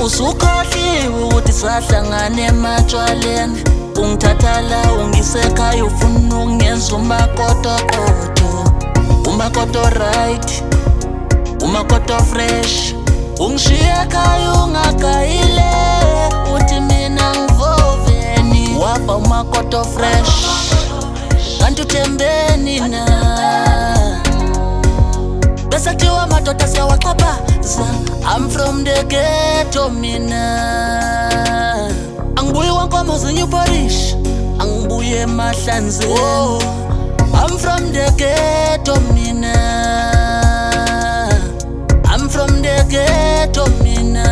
Usukhohliwe ukuthi sahlangana ematshwaleni. Ungithatha la ungisekhaya ufuna ukungenza umakotokoto. Umakoto right, umakoto fresh. Ungishiye ekhaya ungagayile, uthi mina ngivoveni. Wabha umakoto fresh, kanti uthembeni na? Bese kuthiwa madoda siyawaxhaphaza. I'm from the ghetto mina. Angibuyi kwankomo zinye uporish, angibuye emahlanzeni. Oh, I'm from the ghetto mina. I'm from the ghetto mina.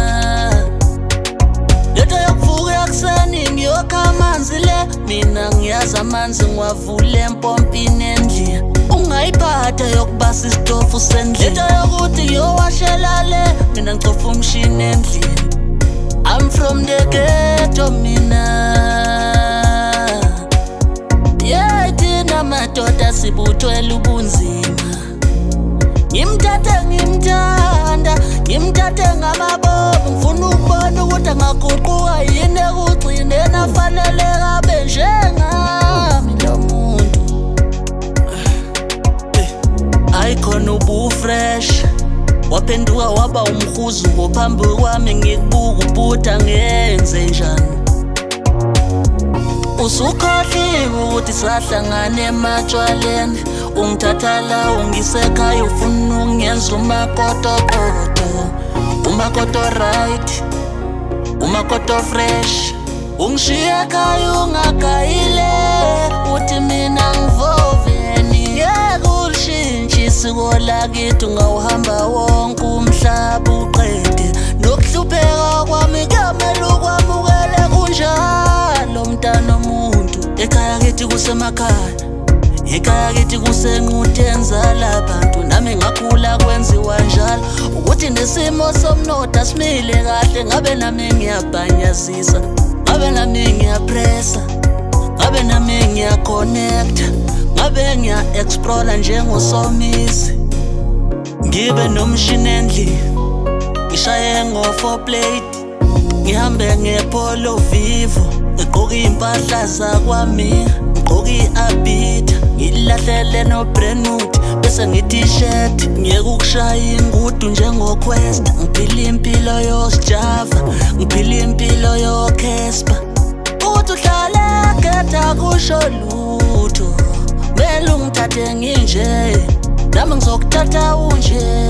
Lento yokuvuka ekuseni ngiyokha amanzi le, mina ngiyazi amanzi ngiwavule empompini endlini. Ungayiphatha yokubasa isitofu sendlini. Lento yokuthi ngiyowashela le, mina ngicofa umshini endlini. I'm from the ghetto mina. Yeah, thina madoda sibuthwele ubunzima. Ngimthathe ngimthanda, ngimthathe ngamabomu, ngifuna ukubona ukuthi angaguquka yini ekugcineni afanele abe njengami lo muntu. Ayikhona ubufresh, waphenduka waba umhuzuko phambi kwami, ngikubuka ubhuda ngenze njani? Usukhohliwe ukuthi sahlangana ematshwaleni. Ungithatha la ungisekhaya ufuna ukungenza umakotokoto. Umakoto right, umakoto fresh. Ungishiye ekhaya ungagayile, uthi mina ngivoveni. Ngeke ulishintshe isiko lakithi, ungawuhamba wonke umhlaba uqede. Nokuhlupheka kwami kuyamele ukwamukele kunjalo mntana omuntu. Ekhaya kithi kusemakhaya, ekhaya kithi kusenquteni zalabantu. Nami ngakhula kwenziwa njalo, ukuthi nesimo somnotho asimile kahle. Ngabe nami ngiyabhanyazisa, ngabe nami ngiyapressa, ngabe nami ngiyaconnecta, ngabe ngiya-explora njengosomizi. Ngibe nomshini endlini, ngishaye ngo-four plate, ngihambe ngePolo Vivo, ngigqoke iy'mpahla zakwami, ngigqoke i-abita, ngilahlele no-Brentwood, bese ngithi-shirt. Ngiyeke ukushaya ingudu njengoQuesta, ngiphila impilo yosijava, ngiphila impilo yoCasper. Ukuthi uhlale egeda kusho lutho, mele ungithathe nginje, nami ngizokuthatha unje,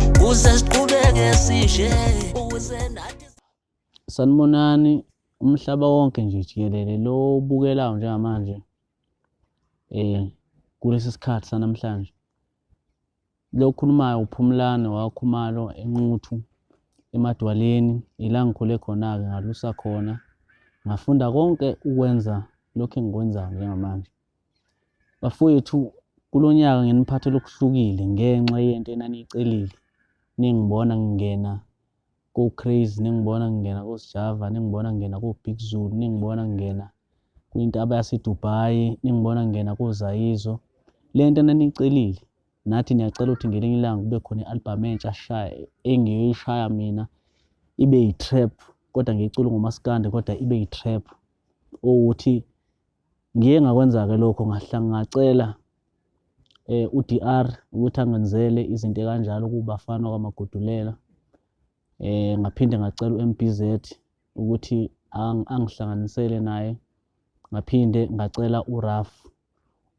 ukuze siqhubeke sinje, ukuze nathi. Sanibonani umhlaba wonke nje jikelele lo obukelayo njengamanje kulesi sikhathi sanamhlanje. Lo okhulumayo uPhumlani waKhumalo eNquthu eMadwaleni, ila ngikhule khona-ke, ngalusa khona, ngafunda konke ukwenza lokhu engikwenzayo njengamanje. Bafowethu, kulo nyaka nginiphathele okuhlukile ngenxa yento enaniyicelile, ningibona ngingena ko-Crazy, ningibona ngingena ko-Sjava, ningibona ngingena ko-Big Zulu, ningibona ngingena kwintaba yaseDubai, ningibona ngingena koZayizo. Le nto enaniyicelile, nathi niyacela ukuthi ngelinye ilanga kube khona i-album entsha engiyoyishaya mina, ibe yi-trap, kodwa ngiyicula ngomaskandi, kodwa ibe yi-trap. Owukuthi ngiye ngakwenza-ke lokho, ngacela u-DR ukuthi angenzele izinto ekanjalo kuBafana kwaMagudulela. Ngaphinde ngacela u-M_B_Z ukuthi angihlanganisele naye. Ngaphinde ngacela uRaf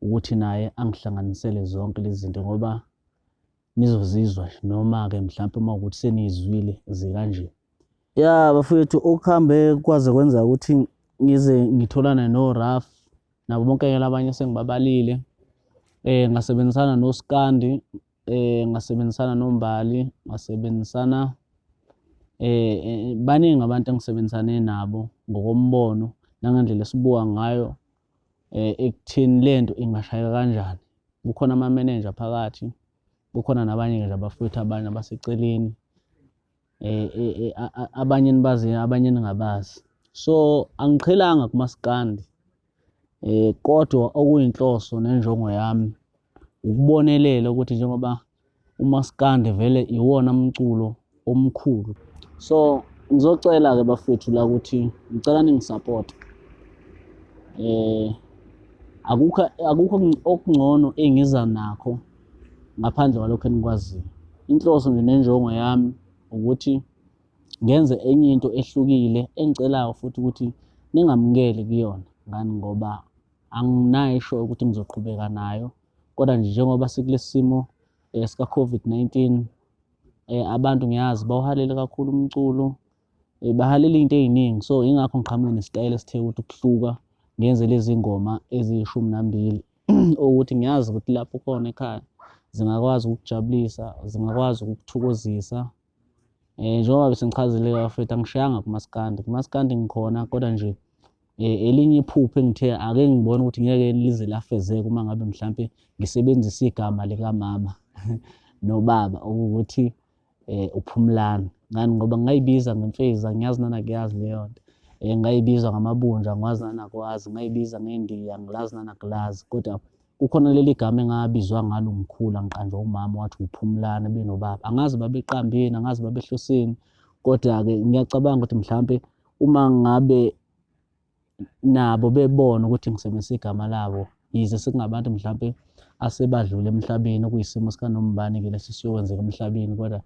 ukuthi naye angihlanganisele zonke lezi zinto, ngoba nizozizwa noma-ke mhlampe uma kuwukuthi seniyizwile zikanje. Ya bafowethu, okuhambe kwaze kwenza ukuthi ngize ngitholane noRaf nabo bonke-ke labanye esengibabalile. Ngasebenzisana noSkandi, ngasebenzisana noMbali, ngasebenzisana baningi abantu engisebenzisane nabo ngokombono nangendlela esibuka ngayo ekutheni lento ingashayeka kanjani. Kukhona ama-manager phakathi, kukhona nabanye nje abafowethu abanye abaseceleni, abanye nibaziyo, abanye ningabazi. So angiqhelanga kumaskandi, kodwa okuyinhloso nenjongo yami ukubonelela ukuthi njengoba umaskandi vele iwona mculo omkhulu. So Ngizocela-ke bafethu la ukuthi ngicela ningisapote. Akukho akukho okungcono engiza nakho ngaphandle kwalokho enikwaziyo. Inhloso nje nenjongo yami ukuthi ngenze enye into ehlukile engicelayo futhi ukuthi ningamukeli kuyona ngani ngoba anginayo isho ukuthi ngizoqhubeka nayo kodwa nje njengoba sikulesi simo sika-COVID-19 abantu ngiyazi bawuhalele kakhulu umculo bahalela iy'nto ey'ningi so yingakho ngiqhamuke nesitayela esithe ukuthi ukuhluka ngenze lezi ngoma eziyishumi nambili ukuthi ngiyazi ukuthi lapho khona ekhaya zingakwazi ukukujabulisa zingakwazi ukukuthokozisa. Njengoba bese ngichazile bafethu angishayanga kumaskandi, kumaskandi ngikhona kodwa nje elinye iphupho engithe ake ngibone ukuthi ngeke lize lafezeka uma ngabe mhlampe ngisebenzisa igama likamama nobaba okuwukuthi uPhumlani. Ngani ngoba ngayibiza ngemfezi angiyazi nanakuyazi leyo nto. Ngayibiza ngamabunja angiwazi nanakwazi, ngayibiza ngendiya angilazi nanakulazi kodwa kukhona leli gama engabizwa ngalo ngikhula ngiqanjwa umama wathi uPhumlani benobaba. Angazi babeqambeni, angazi babehloseni kodwa-ke ngiyacabanga ukuthi mhlampe uma ngabe nabo bebona ukuthi ngisebenzisa igama labo yize sekungabantu mhlampe asebadlula emhlabeni okuyisimo sikanombani-ke lesi siyokwenzeka emhlabeni kodwa.